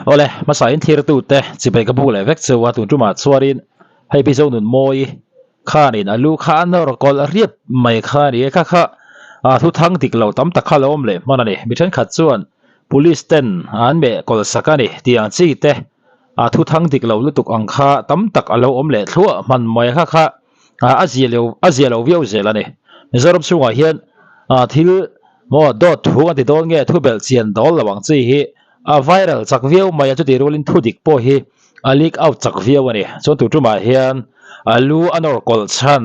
Awle, hmasa in thlirtute chibai ka buk leh vek cheu a, tun tumah chuanin hei pi Zonunmawii khanin a lu kha a nawr kawlh riap mai kha a ni e, kha kha thu thang dik lo tam tak kha lo awm leh hman a ni. Mi thenkhat chuan police ten an meh kawlh sak a ni tih ang chi te thu thang dik lo lutuk ang kha tam tak a lo awm leh thluah hman mai a, kha kha a zia lo a zia lo viau zel a ni. Mizoram chhungah hian thil maw dawt thu an ti dawn nge thu belh chian dawl lo ang chi hi a viral chak viau mai a, chutih rualin thu dik pawh hi a leak out chak viau a ni. Chuan tu tumah hian a lu a nawr kawlh chhan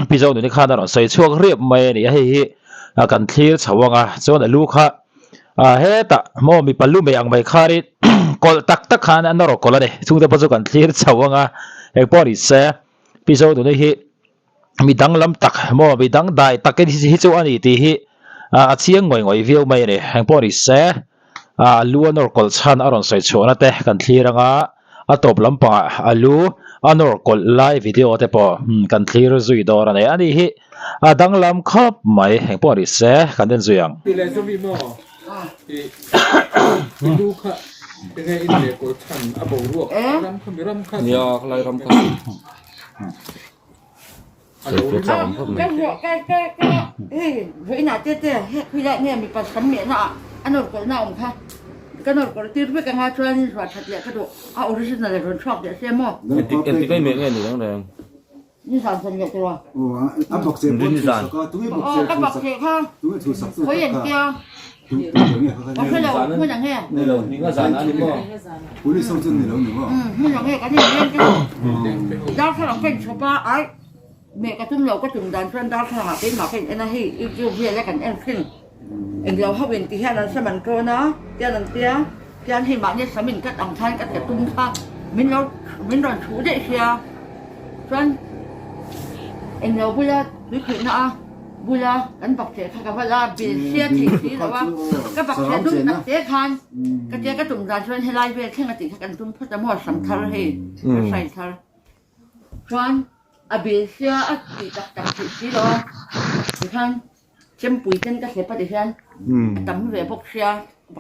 Pi Zonuni khan a rawn sawi chhuak riap mai a ni a, hei hi kan thlir chho ang a, chuan a lu kha hetah maw mipa lu mei ang mai khanin kawlh tak tak khan a nawr kawlh a ni. Chungte pawh chu kan thlir chho ang a, engpawh ni se Pi Zonuni hi mi danglam tak maw mi dangdai tak hi chu a ni tih hi a chiang ngawih ngawih viau mai a ni. Engpawh ni se a lu a nawr kawlh chhan a rawn sawi chhuahna te kan thlir anga a tawp lampangah a lu a nawr kawlh lai video te pawh kan thlir zui dawn a ni. Ani hi a danglam khawp mai engpawh ni se kan en zui ang. Ti leh zawmi maw i i lu kha enge in leh kawlh chhan a boruak ram kha mi ram kha Nia khalai ram kha. Engtik a inmeh nge ni reng reng? Rinzan. Ni lo, ni nga zan a ni maw? Meh ka tum lo ka tum dan chuan darthlalang ah keimah ka in en a hei youtube vel a kan en thin englo ho in ti hian an sam an tawn a tian an tia tian hei mahni sam in cut ang khan cut ka tum kha min lo min rawn thu daih sia chuan englo bula tui khuih na a bula kan bak che kha ka va la bil sia thei si lo a ka bak che dum tak te khan ka tia ka tum dan chuan helai vel thleng a tih kha kan tum phawt a maw sam thar hei ka hrai thar. Chuan a bil sia a tih tak tak theih si lo a, tikhan chempui ten ka hlep a ti hian a tam ve bawk sia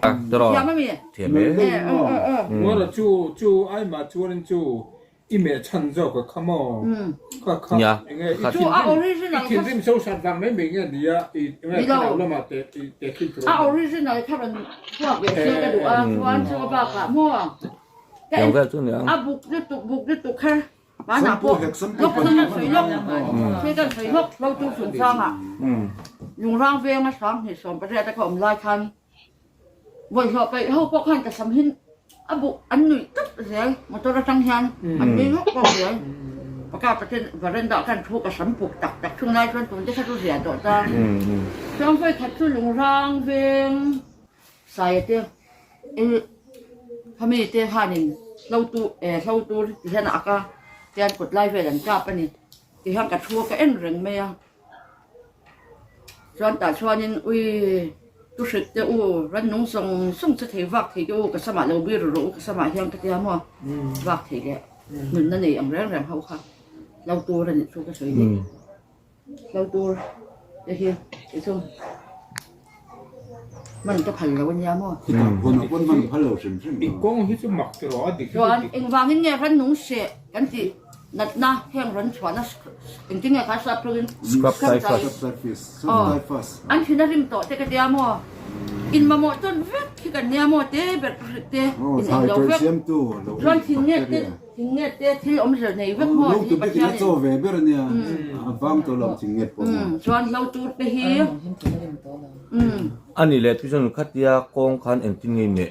thiam a mi? Thiam e. Ngawra chu chu ai mah chuanin chu i meh chhan zawk a kha maw? Kha kha enge i thinrim i thinrim so sat vang mai mai nge nia i enge thlarau lamah te te thil tur a original kha rawn chhuak ve sia ka duh a chuan chu a bakah maw? Yang vel chu nia. A buk lutuk buk lutuk kha hmanah pawh lawk kan sawi lawk thil kan sawi lawk lo tu chungchangah lungrang venga 28 a ka awm lai khan bawlhhlawh peih ho pawh khan ka sam hin a buk an nuih tawp zel motor atang hian an nui lawk lawk zel paka paten veranda ah khan thu ka sam buk tak tak thung lai chuan tun te kha chu zia tawh ta chuan vawi khat chu lungrang veng Saia te i khami te khanin hlo tu eh hlo tur ti hian a ak a tian kut lai vel an kap a ni ti hian ka thu a ka en reng mai a chuan tah chuanin ui tu hrik te u rannung zawng zawng che thei vak thei te u ka samah lo bir rawh u ka samah hian ka tia maw vak thei leh nunna nei ang reng reng ho kha hlo tur a nih chu ka sawi daih. Hlo tur te hi ti chu hman ka phal lo ania maw. I kawng hi chu mak ti rawh a dik hi chu Chuan dik. engvangin nge rannung seh kan tih natna heng ran chhuahna engtin nge kha sap tawngin Scrub typhus. Aw an thin a rim tawh te ka tia maw. In mamawh tawn vek hi kan nia maw te ber hrik te in englo vek. Chuan thingnget te Thingnget te thil awmzia nei vek maw tih Pathian in. Chaw ve ber ania a vang tawh lo thingnget pawh maw. Chuan hlo tur te hi. Ani leh chu chuan khatia kawng khan engtin nge meh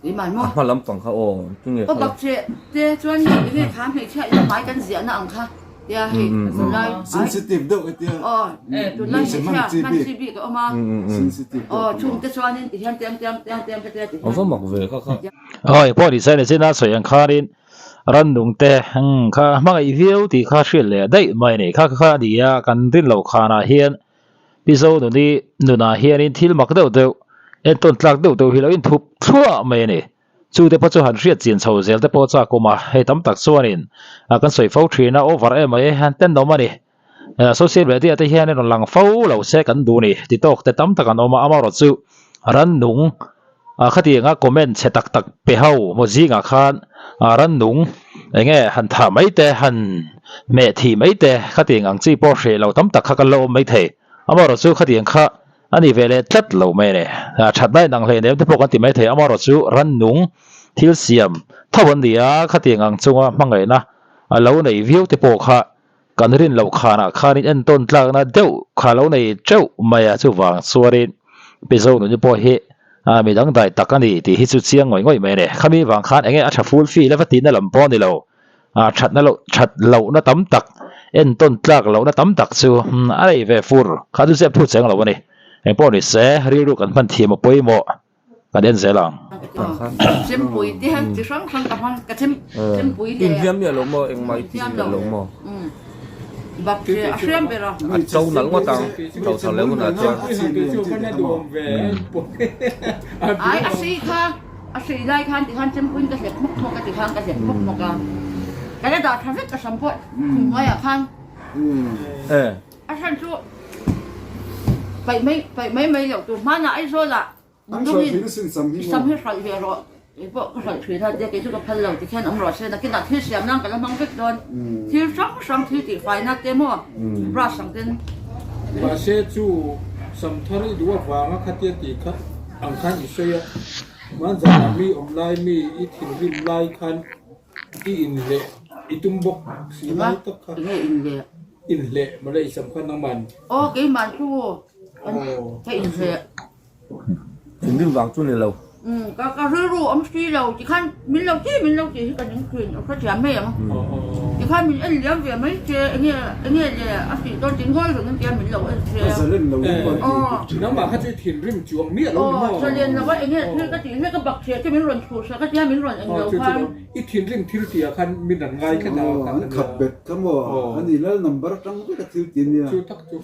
Keimah maw? A hma lampang kha aw engtin nge Aw bak che te chuan nge enge kha hmeichhia in hmai kan ziahna ang kha tia hei tunlai Sensitive deuh hetia aw tunlai hmeichhia hman chi bik a awm a Sensitive deuh aw chung te chuanin ti hian tiang tiang tiang tiang ka tia ti hian A va mak ve kha kha. Awi pawh ni sain chin a sawi ang khanin rannung te kha hmangaih viau tih kha hriat leh daih mai a ni. Kha kha a ni a, kan rin loh khanah hian Mizo nuni nunah hianin thil mak deuh deuh entawn tlak deuh deuh hi lo inthup thluah mai a ni. Chute pawh chu han hriat chian chho zel te pawh chak awm a, hei tam tak chuanin kan sawi fo thin a, over em mai han tenawm a ni. Social media te hian rawn lang fo lo se kan duh a ni ti tawk te tam tak an awm a, amaherawhchu rannung. Khatianga comment chhe tak tak pe ho maw zingah khan rannung enge han thah mai te, han hmeh thih mai te khatiang ang chi pawh hreh lo tam tak kha kan la awm mai thei. Amaherawh chu khatiang kha a ni ve leh tlat lo mai a ni. Thatna inang hlei nem te pawh kan ti mai thei. Amaherawh chu rannung thil siam tho an ni a, khatiang ang chunga hmangaihna a lo nei viau te pawh kha kan rin loh khanah khanin entawn tlakna deuh kha lo nei teuh mai a, chuvang chuanin Mizo nuni pawh hi mi dangdai tak a ni tih hi chu chiang ngawih ngawih mai a ni. Khami vang khan enge a tha ful fil ava tihna lam pawh a ni lo, thatna loh that lohna tam tak, entawn tlak lohna tam tak chu a nei ve fur kha chu zep phut cheng lo a ni. Engpawh ni se rilru kan hman thiam a pawimawh. Kan en zel ang. Chempui te chi hrang hrang ka hmang ka chem chempui leh. Inhliam miah lo maw engmah i ti miah lo maw. Bak che a hriam ber a. A to nalh ngawt ang to thar leh hunah chuan. Ai a sei kha a sei lai khan ti khan chempuiin ka hlep hmawk hmawk a ti khan ka hlep hmawk hmawk a. Ka la dah tha vek ka hram pawh khum hnuaiah khan. A hran chu paih mai paih mai mai loh tur hmanah Aizawlah nungin sam hi hralh ve rawh kei pawh ka hralh thin a tia kei chu ka phal lo ti khian awm rawh se nakinah thil siam nan ka la hmang vek dawn thil hrang hrang thil tihfaina te maw brush ang ten. Mahse chu sam thar i duh avanga khatia tih kha ang khan i sawi a, hmanzanah mi awm lai mi i thinrim lai khan i inleh i tum bawk si lai tak kha. Enge inleh? Inhleh mawle i sam khan nangman. Aw keimah chu ka inhleh. Thinrim vang chu ni lo. Umm ka ka rilru awm si lo tikhan min lo ti min lo ti hi ka ning thin a hrethiam mai ang. Tikhan min en liam ve mai che enge enge le a tih dawn ti ngawi reng in tia min lo en che. A zalen lo in pawh a ti. Nangmah kha chu i thinrim chuang miah lo ni maw? Aw zalen lo a enge thil ka tih hlek a bak chhiah te min rawn chhuh sak a tia min rawn en lo khan. I thinrim thil tih ah khan min an ngai tlat a. An khat bet kha maw? A ni lal number atang vek a thil ti nia. Chu tak chu.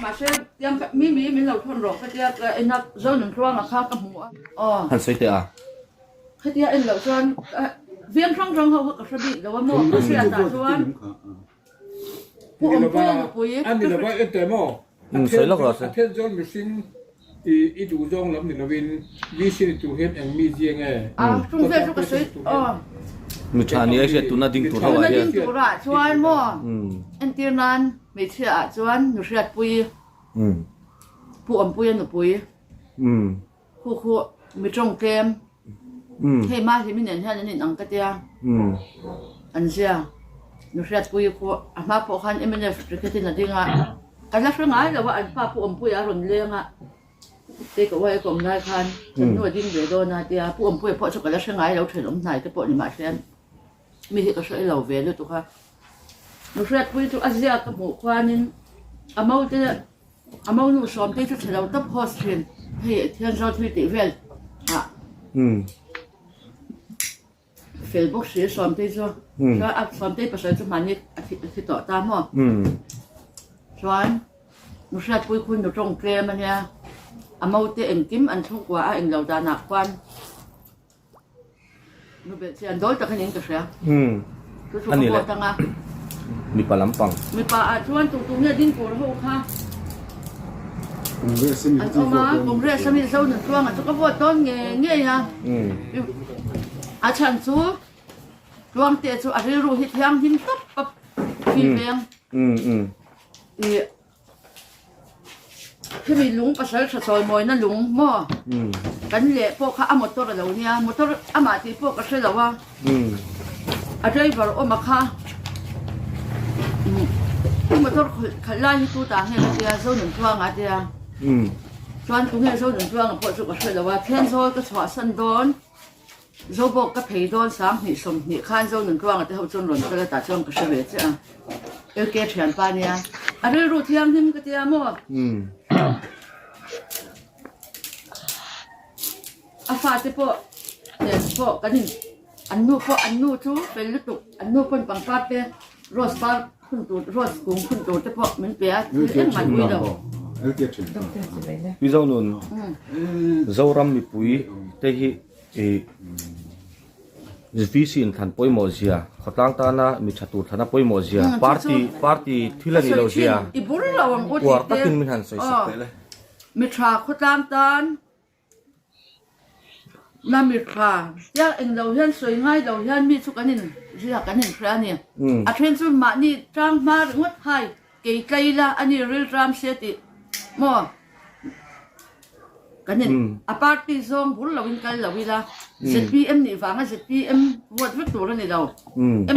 Mahse tiang kha mi mi min lo thawn rawh ka tia ka en a Zonunhruanga kha ka hmu a. Aw. Han sawi teh a. Khatia en loh chuan veng hrang hrang ho kha ka hre bik lo a maw ka hriat ah chuan Pu Awmpuia nupui. A ni lova en teh maw? Sawi lawk rawh se. A then chuan mihring i duh zawng lam ni lovin VC ni tur hian eng mi zia nge? A chung vel chu ka sawi aw. Mi tha ni ai hriat tuna ding tur ho ah hian. Tuna ding turah chuan maw entir nan hmeichhia ah chuan nu hriatpui Pu Awmpuia nupui Khu khu mi tawng tlem hei ma hi mi nen hian an in ang ka tia an zia nu hriatpui khu a hma pawh khan mnf ticket in a ding a ka la hre ngai lo a an pa pu awmpuia a rawn leng a take away a ka awm lai khan thlennu a ding ve dawn a tia pu awmpuia pawh chu ka la hre ngai lo thenawm hnai te pawh ni mahse mi hi ka hre lo ve lutuk a nu hriatpui chu a zia ka hmuh khuanin a mo te A monu sawmte chu chhe lo tawp host thin hei thian zawl thil tih vel ah fel bawk si sawmte chu chuan a sawmte pasal chu hmani a thi a thi tawh ta maw chuan nu hriatpui khun nu tawng tlem ania a mote engkim an chhungkua a englo danah khuan Nu belh chian dawl tak anin ka hria. Chu chu ka vote anga. Mipa lampang. Mipa ah chuan tu tu nge ding tur ho kha. Congress ami An awm a, Congress ami zo nun tluanga chu ka vote dawn nge ngei a. A chhan chu Tluangte chu a rilru hi thianghlim tawp a thi veng. I Hemi lung pasal tha chawi mawina lung maw kan leh pawh kha a motor a lo nia motor amah tih pawh ka hre lo a a driver awm a kha i motor khalh lai hi tu ta nge ka tia Zonunchuanga a tia chuan tunge Zonunchuanga pawh chu ka hre lo a Thenzawl ka chhuahsan dawn. Zobawk ka phei dawn 20 20 khan Zonuntuanga te ho chuan rawn kal a tah chuan ka hre ve che a. LK thianpa nia. A rilru thianghlim ka tia maw? A fate pawh nen pawh kan in an nu pawh an nu chu fel lutuk an nu pawn pangpar te rose par phun tur rose kung phun tur te pawh min pe a thil engmah an ui lo. Pi Zonun, Zoram mipui te hi I VC in thlan pawimawh zia, khawtlang tana mi tha tur thlana pawimawh zia, party party thil a nih loh zia, uar takin min han sawi sak teh le. Mi tha khawtlang tan. Na mi tha tia eng lo hian sawi ngai lo hian mi chu kan in ziak kan in hria a ni. A then chu mahni tang hma ringawt hai kei tlei la a ni rilram se tih maw kan in a party zawng bur lo in kal lo ila zpm nih vanga zpm vote vek tur a ni lo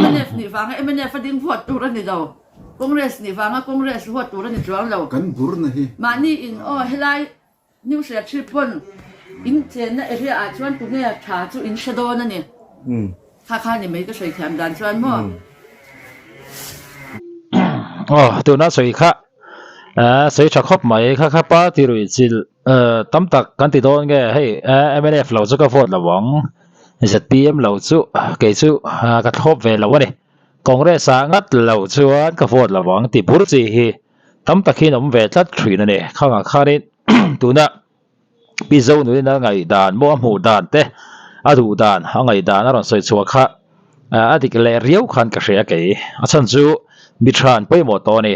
mnf nih vanga mnf a ding vote tur a ni lo congress nih vanga congress vote tur a ni chuang lo Kan bur na hi. Mahni in aw helai New Serchhip pawn in chenna area ah chuan tunge tha chu in hre dawn a ni. Kha kha ni mai ka sawi thiam dan chuan maw. Aw tuna sawi kha sawi tha khawp mai kha kha party ruih chilh tam tak kan ti dawn nge hei mnf lo chu ka vote lo ang zpm lo chu kei chu ka thlawp ve lo a ni Congress ah ngat lo chuan ka vote lo ang tih bur chi hi Tam takin awm ve tlat thin a ni. Khangah khanin tuna Pi Zonuin a ngaihdan maw a hmuh dan te a duh dan a ngaihdan a rawn sawi chhuah kha a dik leh riau khan ka hria kei. A chhan chu mi than pawimawh tawh a ni.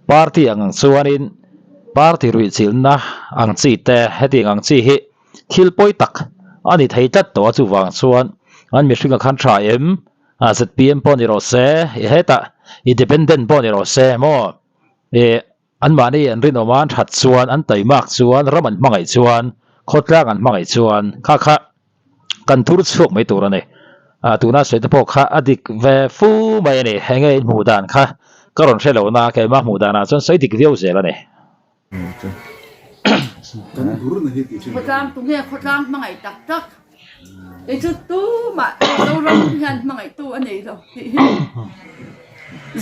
Party ang ang chuanin party ruihchilhna ang chi te hetiang ang chi hi thil pawi tak a ni thei tlat tawh a chuvang chuan an mihringa khan tha em? Zpm pawh ni rawh se, i hetah independent pawh ni rawh se maw? Ih anmahni an rinawm a, an that chuan, an taimak chuan, ram an hmangaih chuan, khawtlang an hmangaih chuan kha kha kan thur chhuak mai tur a ni. Tuna sawi te pawh kha a dik ve fu mai a ni. Enge in hmuh dan kha ka rawn hre lo na, keimah hmuh danah chuan sawi dik viau zel a ni. Khawtlang tunge khawtlang hmangaih tak tak kei chu tumah Zoram hian hmangaihtu a nei lo tih hi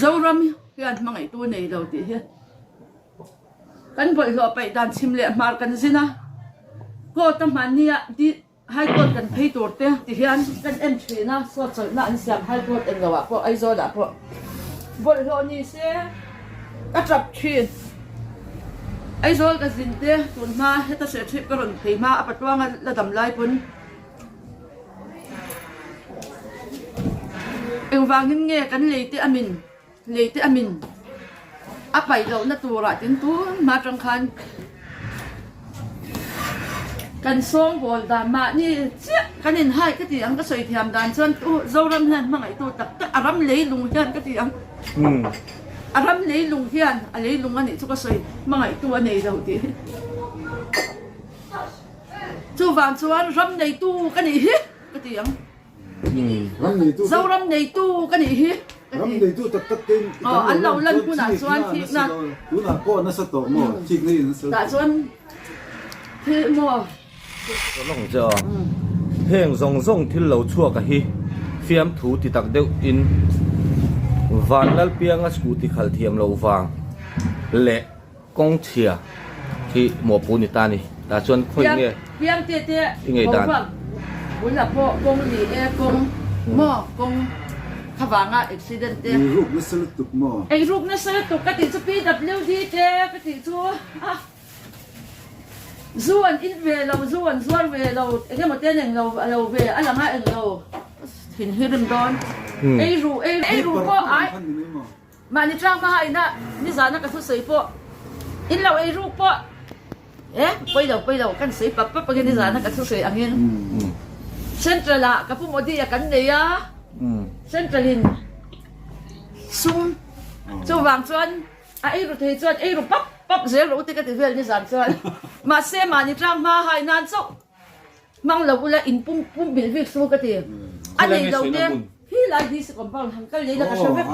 Zoram hian hmangaihtu a nei lo tih hi kan bawlhhlawh paih dan chhim leh hmar kan zin a court a hmannia High Court kan phei tur te ti hian kan en thin a, saw chawlhna an siam High Court eng loah pawh Aizawlah pawh bawlhhlawh ni se ka tap thin. Aizawl ka zin te tun hma heta Serchhip ka rawn phei hma a patluanga la dam lai pawn engvangin nge kan lei te a min Lei te a min a paih lohna turah tin tun hma atang khan kan sawngbawl dan mahni chiah kan inhai ka ti ang ka sawi thiam dan chuan tu Zoram hian hmangaihtu tak tak a ram leilung hian ka ti ang a ram leilung hian a leilung anih chu ka sawi hmangaihtu a nei lo tih hi chuvang chuan ram neitu ka nih hi ka ti ang. Zoram neitu ka nih hi ka ti. Ram neitu tak tak te an lo lan hunah chuan thikna tunah pawh nasa tawh maw thikna in nasa tah chuan thil maw Lawng che aw heng zawng zawng thil lo chhuak a hi fiamthu ti tak deuh in Vanlalpianga scooty khalh thiam loh vang leh Kawng chhia hi mawhpu ni ta ni. Tah chuan khawi nge Piang te te i ngei dan. Boruak bula pawh kawng ni e kawng maw kawng kha vanga accident te. Ei ruk nasa lutuk maw. Ei ruk nasa lutuk ka tih chu PWD te ka tih chu a zu an in ve lo zu an zuar ve lo eng emaw te an eng lo a lo ve a lang a eng lo thin hi rim dawn ei ru ei ru pawh ai. Mahni tlang hma haina nizana ka thusawi pawh in lo ei ruk pawh e pawi lo pawi lo kan sawi pap pap angin nizana ka thusawi angin Central ah ka pu Modi a kan nei a Central in sum chuvang chuan a ei ru thei chuan ei ru pap pap zel rawh u te ka ti vel nizan chuan mahse mahni tlang hma hai nan chauh Hmang lo ula in pum pum bilh bik su ka ti. A nei lo te hi lai DC compound han kal lei la ka hre vek.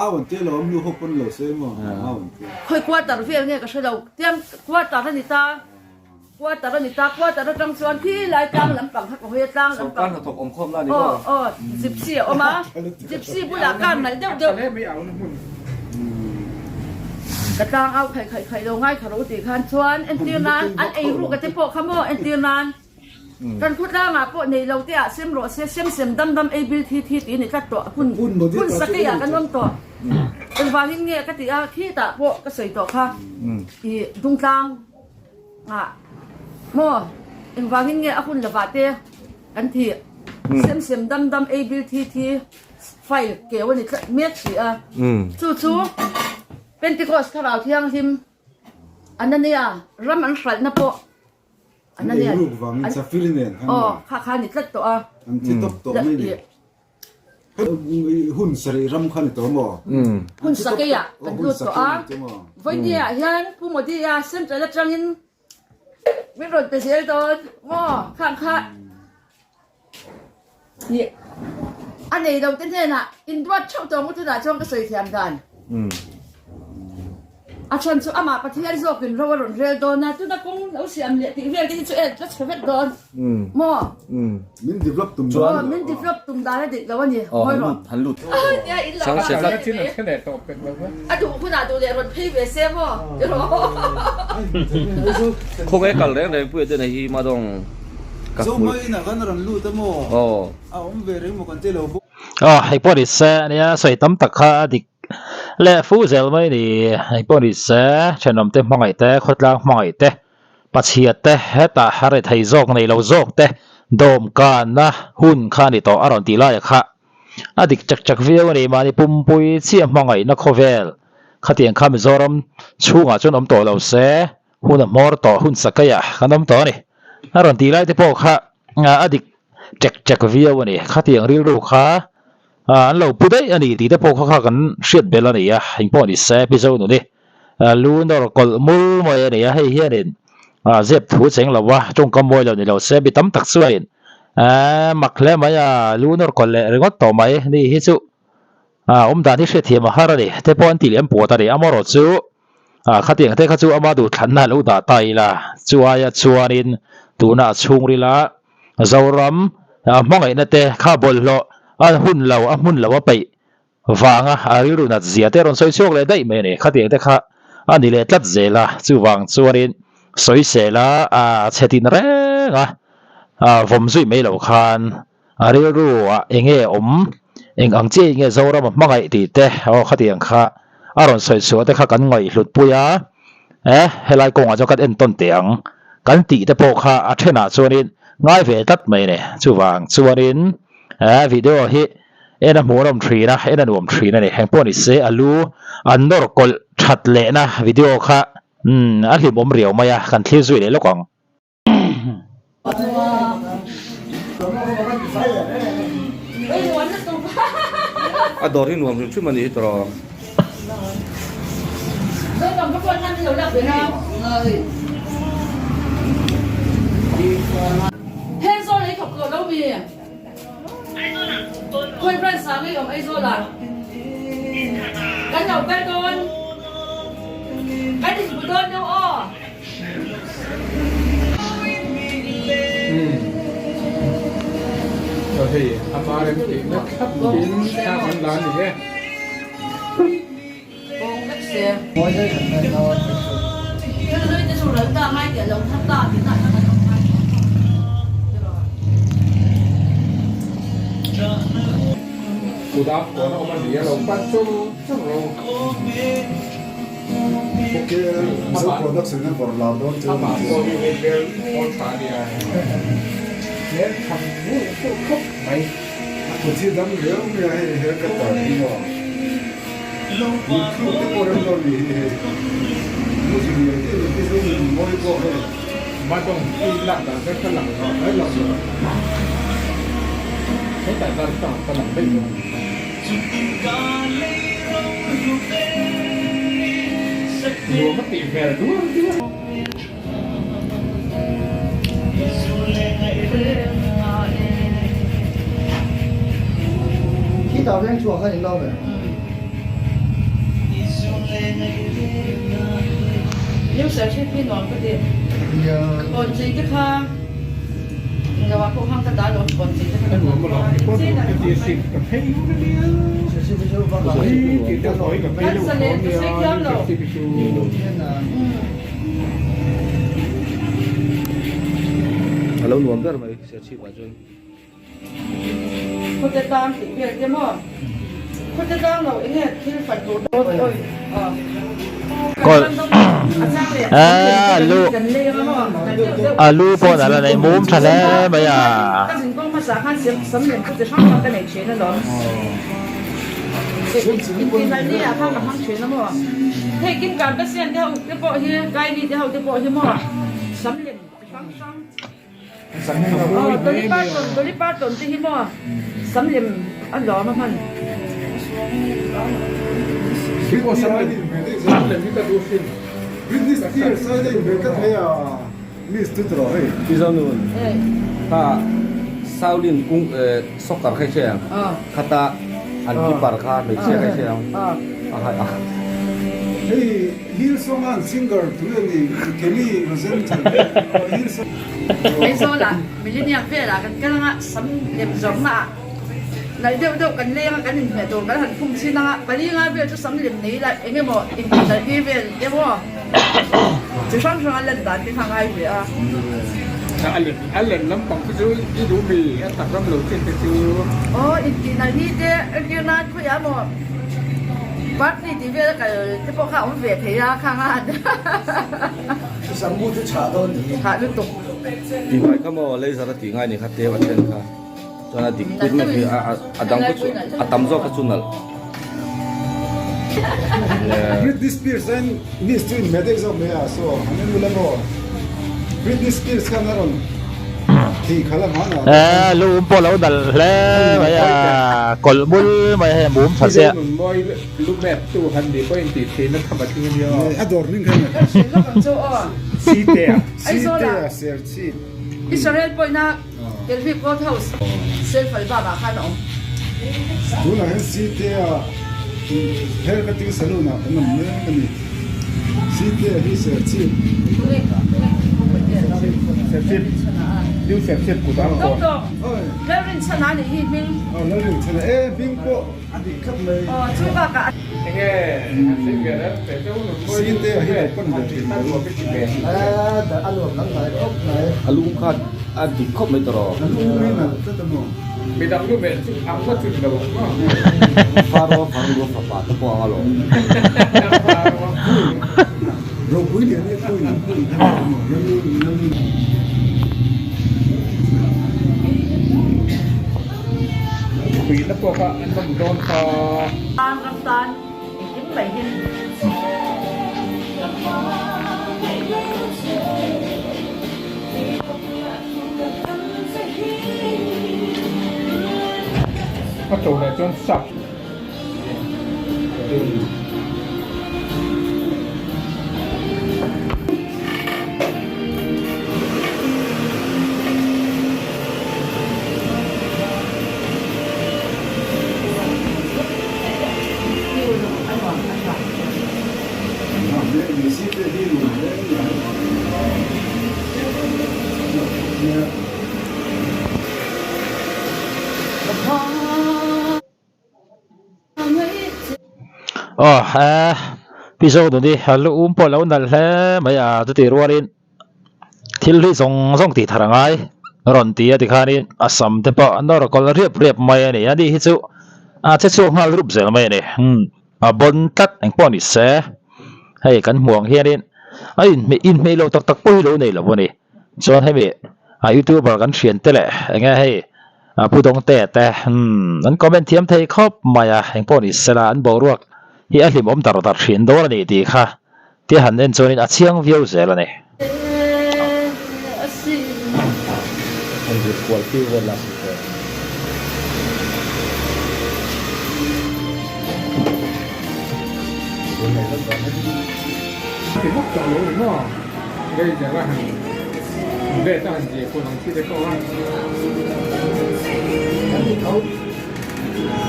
Au an tia lo am nu ho pawn lo se maw au an tia. Khawi quarter vel nge ka hre lo tiang quarter a ni ta quarter a ni ta quarter atang chuan khi lai tlang lampang kha ka hawi a tlang lampang. Sorkar hnathawk awm khawm la ni maw. Aw aw gypsy a awm a gypsy bulah kar nalh deuh deuh. Ka tlang au khaih khaih khaih lo ngai kha ro tih khan chuan entir nan an ei ruk a te pawh kha maw entir nan kan khu tlangah pawh nei lo te ah sem rawh se sem sem dam dam ei bil thi thi tih a ni tlat tawh hun hun sakei ah kan awm tawh engvangin nge ka tih a khitah pawh ka sawi tawh kha ih dungtlang ah maw engvangin nge a hun lovah te kan tih sem sem dam dam ei bil thi thi File keu a ni tlat mek si a. Chu chu Pentecost Thlarau Thianghlim Anania ram an hralhna pawh An ei ruk vangin chafir nen khan maw? Aw, kha kha ni tlat tawh a. An thi tawp tawh mai ni. Hun sarih ram kha ni tawh maw? Hun sakeiah kan lut tawh a. Vawinia hian Pu Modi-a central atangin min rawn pe zel dawn maw? Khang kha ni a nei lo te hnenah induat theuh tawh ang u tunah chuan ka sawi thiam dan. A chhan chu amah Pathian zawkin ro a rawn rel dawn a, tuna kawng lo siam leh tih vel te hi chu en tlat chhe vek dawn maw? Min develop tum dan a Min develop tum dan a dik lo a ni, ngawi rawh. Han lut. Nia in lo a duh hunah duh leh rawn phei ve se maw ti rawh. Khawnge kal reng reng puia te nei hi Madawng ka hmu. Zohmai inah khan a rawn lut a maw? A awm ve reng maw kan ti lo bawk. Aw hei pawh ni se nia sawi tam tak kha a dik Leh fu zel mai ni, hei pawh ni se, thenawm te hmangaih te, khawtlang hmangaih te, pachhia te, hetah a ri thei zawk nei lo zawk te dawmkanna hun kha a ni tawh a rawn tih laia kha a dik chak chak viau a ni. Mahni pumpui chiah hmangaihna khawvel khatiang kha Mizoram chhungah chuan awm tawh lo se, hun a hmawr tawh, hun sakeiah kan awm tawh a ni. A rawn tih lai te pawh kha a dik chek chek viau a ni. Khatiang rilru kha an lo pu daih a ni tih te pawh kha kha kan hriat belh a ni a, eng pawh ni se Pi Zonuni lu nawr kawlh mul mai a ni a, hei hianin zep thu cheng lo a, tawngkam mawi lo ni lo se mi tam tak chuanin mak hle mai a, lu nawr kawlh leh ringawt tawh mai ni hi chu awm dan hi hriatthiam a har a ni te pawh an ti lem puat a ni, amaherawh chu khatiang te kha chu ama duhthlanna a lo dah ta ila, chu aia chuanin tuna a chhungrila Zoram hmangaihna te kha bawlhhlawh a hun lo a hmun lo a peih vanga a rilru nat zia te a rawn sawi chhuak leh daih mai a ni. Khatiang te kha a ni leh tlat zel a, chuvang chuanin sawisel a a chhe tin reng a, vawm zui mai lo khan a rilru ah eng nge awm, eng ang chiah in nge Zoram a hmangaih tih te aw khatiang kha a rawn sawi chhuah te kha kan ngaihhlut pui a, e helai kawngah chuan kan entawn teh ang kan tih te pawh kha a thenah chuanin ngai ve tlat mai a ni. Chuvang chuanin e video hi en a hmuhnawm thin a, en a nuam thin a ni. Heng pawh ni se a lu an nawr kawlh that lehna video kha umm a hlimawm riau mai a, kan thlir zui leh lawk ang. A dawr hi nuam hrim hrim a ni hi tawrh. Hei ama rem tih na thlap in thla kan la a ni e. Kudam kawn a awm a ni a lo pan chur chur ro. Amah pawh hi hei hmel hmel tha a nia, hmel tha hmuh hmuh khawp mai. Madawng hi lak dan kha ka lang lo, a lang lo. Hetah darthlalang ka lang daih dawn. Nuam a tih hmel dual dual. A lo nuam ber mai Serchhip ah chuan. Khawte tlang tih vel te maw? Khawte tlang lo enge thil fat tur Kawlh alu alu pawh a la nei mum tha hle mai a. Aw Dolly Parton Dolly Parton te hi maw sam lem a lawm a hman. Britney Spears ai daih ve tlat mai a miss chu tawh hei. Pi Zonun kha Shaolin kung soccer kha i hria ang khata an keeper kha hmeichhia kha i hria ang a hai a. Hei Hillsong an singer tu nge ni Kelly Rosenthal Hillsong. Aizawl ah Millennium velah kan kal anga sam lem zawrhna ah nalh deuh deuh kan leng a kan inhmeh tur kan han khum chin anga pali nga vel chu sam lem nei ila eng emaw intih nalh tir vel emaw chi hrang hrang a lan dan te kha a ngai ve a. A lem a lem lampang te chu i duh mi a tak ram lo chin te chu. Aw intih nalh ni te entir nan khawiah emaw party tih vel a kal te pawh kha a awm ve thei a khang a. Sam bu chu chhah dawn ni. Chhah lutuk. Tih hmai kha maw laser a tih ngai ni kha teu a then kha chuan a dik put mai khi a dang kha chu a tam zawk kha chu nalh. Britney Spears hian miss chu inhmeh daih zawk mai a so han en ula maw Britney Spears khan a rawn thih khalh a hmanah Eh lu um pawh lo nalh hle mai a kawlh bul mai hei mum tha chiah. Lu map tu han nih pawh in tih theih na tham a tling a nia aw. A dawr hming kha nge? Kan hrilh lawk ang chu aw. Site-a. Site-a Serchhip. Israel pawhina Delhi Court House Selfal Bab ah khan a awm. Tunah hian Site-a hair cutting saloon ah kan awm mek a ni. Site-a hi Serchhip. Serchhip. New Serchhip kut ah an kawn. Doctor Lalrinchhana nih hi hming. Aw Lalrinchhana e hming pawh. A dik tlat mai. Aw chu bakah a. Enge han sawi ve reng ve deuh nun mawi Site a hi lo pan ve thin lo. A nuam lam hnai khawp mai. A lung kha a dik khawp mai tawh. A lung hi nalh tlat a maw. Midang lu meh chu ang ngawt chu ni lo ang maw. Faro farnu fapa te pawh ang alawm. Ropui lian e pui pui kha ni maw lanu lanu. Puihna pawh kha an awm dawn kha. Tan ram tan engkim mai hi. A to leh chuan sap. Aw he Pi Zonuni lu um pawh lo nalh hle mai a chutih rualin thil hi zawng zawng tih thar a ngai rawn ti a tikhanin a sam te pawh a nawr kawl riap riap mai a ni a ni hi chu a che chhuak nghal rup zel mai a ni umm a bawn tlat eng pawh ni se hei kan hmuh ang hianin a inhmeh inhmeh loh tak tak pawh hi lo nei lo a ni chuan hemi a youtuber kan thiante leh eng nge hei. A pu Dawngte te umm an comment thiam thei khawp mai a, engpawh ni sela an boruak hi a hlimawm dar dar thin dawn a ni tih kha tia han en chuanin a chiang viau zel a ni.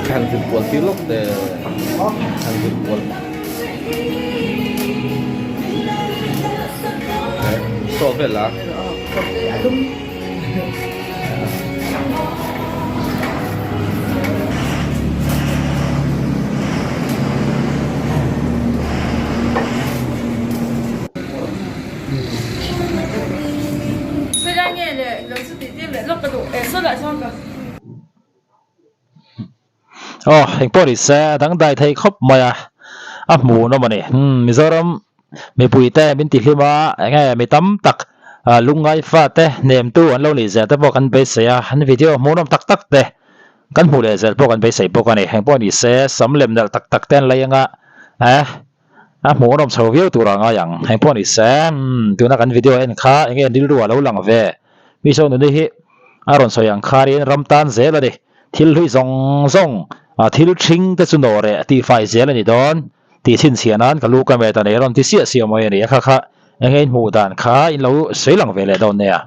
Thlan zir kual tir lawk te thlan zir kual saw vel a. Aw engpawh ni se a dangdai thei khawp mai a a hmuhnawm a ni umm Mizoram mipui te min ti hlim a eng nge mi tam tak ah lungngai fa te hnemtu an lo nih zel te pawh kan beisei a an video hmuhnawm tak tak te kan hmuh leh zel pawh kan beisei bawk a ni engpawh ni se sam lem nalh tak tak te an lei anga eh. A hmuhnawm chho viau tur a ngai ang. Eng pawh ni se, umm tuna kan video en kha enge rilru a lo lang ve. Mi saw nuni hi a rawn sawi ang khanin ram tan zel a ni. Thil hlui zawng zawng thil ṭhing te chu nawh reh tihfai zel a ni dawn tih chhinchhiah nan ka lu ka met a nei a rawn ti siah siah mai a ni. A kha kha enge in hmuh dan kha in lo sawi lang ve leh dawn nia.